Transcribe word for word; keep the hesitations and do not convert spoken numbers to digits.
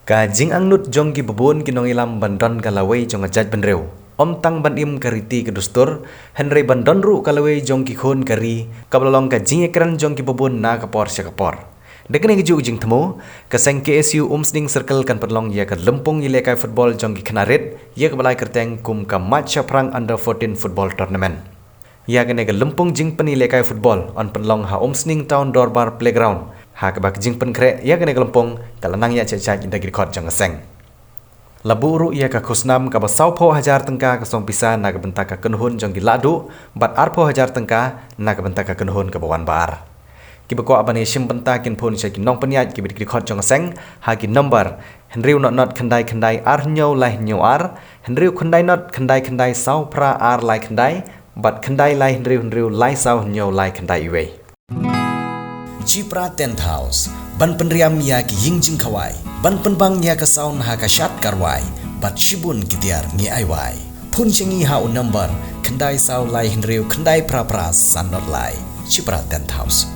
Ka jingangnud jong kiba bun ki nongïalam ban don ka lawei jong ka jaitbynriew ym tang ban im ka riti ka dustur, hynrei ban don ruh ka lawei jong ki khun ka ri, kaba la long ka jingïakren jong kiba bun na ka por sha ka por. Da kane kajuh ka jingthmu, ka seng K S U Umsning Circle kan pynlong ïa ka lympung ïalehkai football jong ki khynnah rit, ïa kaba la ai kyrteng kum ka Mait Shaphrang Under fourteen Football Tournament. Ïa kane ka lympung jingpynïalehkai football yn pynlong ha Umsning Town Dorbar Playground, ha kaba ka jingpynkhreh ïa kane ka lympung ka la nang ïaid shaid-shaid da ki dkhot jong ka seng. La buh ruh ïa ka khusnam kaba sawphew hajar tyngka ka song pisa na ka bynta ka kynhun jong ki lahduh, bad arphew hajar tyngka na ka bynta ka kynhun kaba wan ba ar. Kiba kwah ban ïashim bynta kin phone sha ki nongpynïaid kiba dei ki dkhot jong ka seng, ha ki number hynriew not not khyndai khyndai ar hynñiew lai hynñiew ar, hynriew khyndai not khyndai khyndai saw phra ar lai khyndai, bad khyndai lai hynriew hynriew lai saw hynñiew lai khyndai iwei. Chipra Tent House, ban pynriam ïa ki ïing jingkhawai, ban pynbang ïa ka sound ha ka shad ka rwai, bad shibun ki tiar ngi ai wai. Phone sha ngi ha u number khyndai saw lai hynriew khyndai phra phra san not lai. Chipra Tent House.